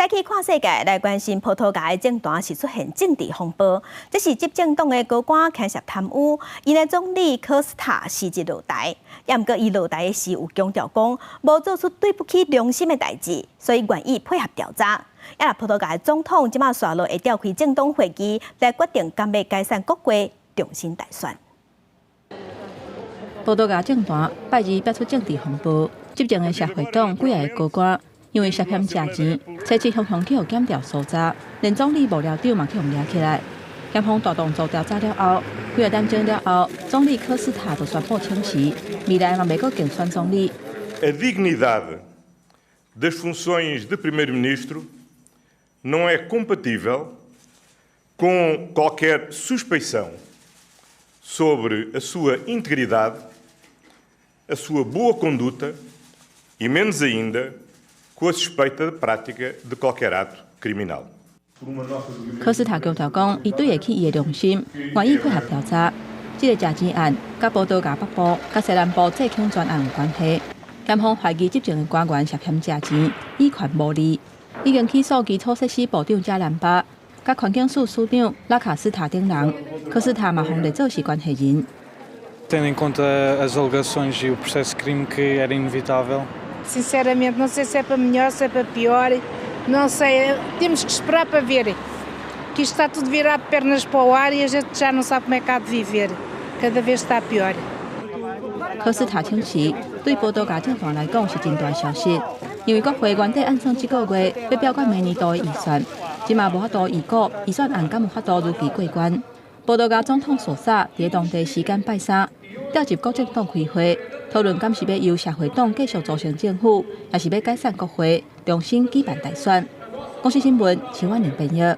再去看世界，來關心葡萄牙的政壇是出現政治風暴。這是執政黨的高官牽涉貪污，𪜶的總理科斯塔辭職落台。也毋過伊落台時有強調講，無做出對不起良心的代誌，所以願意配合調查。啊，葡萄牙的總統這馬紲落會召開政黨會議來決定敢欲解散國會，重新大選。葡萄牙政壇拜二爆出政治風暴，執政的社會黨幾个高官因為涉嫌食錢，初七雄雄去予檢調搜查，連總理幕僚長嘛去予掠起來。檢方大動作調查了後，幾個點鐘了後，總理科斯塔就宣布請辭，未來嘛袂閣競選總理。 A dignidade das funções de primeiro-ministro não é compatível com qualquer suspeição sobre a sua integridade, a sua boa conduta e, menos ainda, com a suspeita de prática de qualquer ato criminal. 科斯塔強調講，伊對會起伊的良心，願意配合調查。這个食錢案，佮葡萄牙北部、佮西南部濟強專案有關係。檢方懷疑執政的官員涉嫌食錢、以權謀利，已經起訴基礎設施部長加蘭巴、佮環境署署長拉卡斯塔等人。科斯塔嘛予列做是關係人。 Tendo em conta as alegações e o processo de crime que era inevitável. Sinceramente, não sei se é para melhor, se é para pior, não sei, temos que esperar para ver. Que isto está tudo virado de pernas para o ar e a gente já não sabe como é que há de viver. Cada vez está pior. 科斯塔請辭，對葡萄牙政壇來講是真大消息，因為國會原底按算這個月欲表決明年度的預算，這馬無法度預估預算案敢有法度如期過關。葡萄牙總統索薩佇當地時間拜三召集各政黨開會，討論敢是欲由社會黨繼續組成政府，抑是欲解散國會，重新舉辦大選。公視新聞，陳婉玲編譯。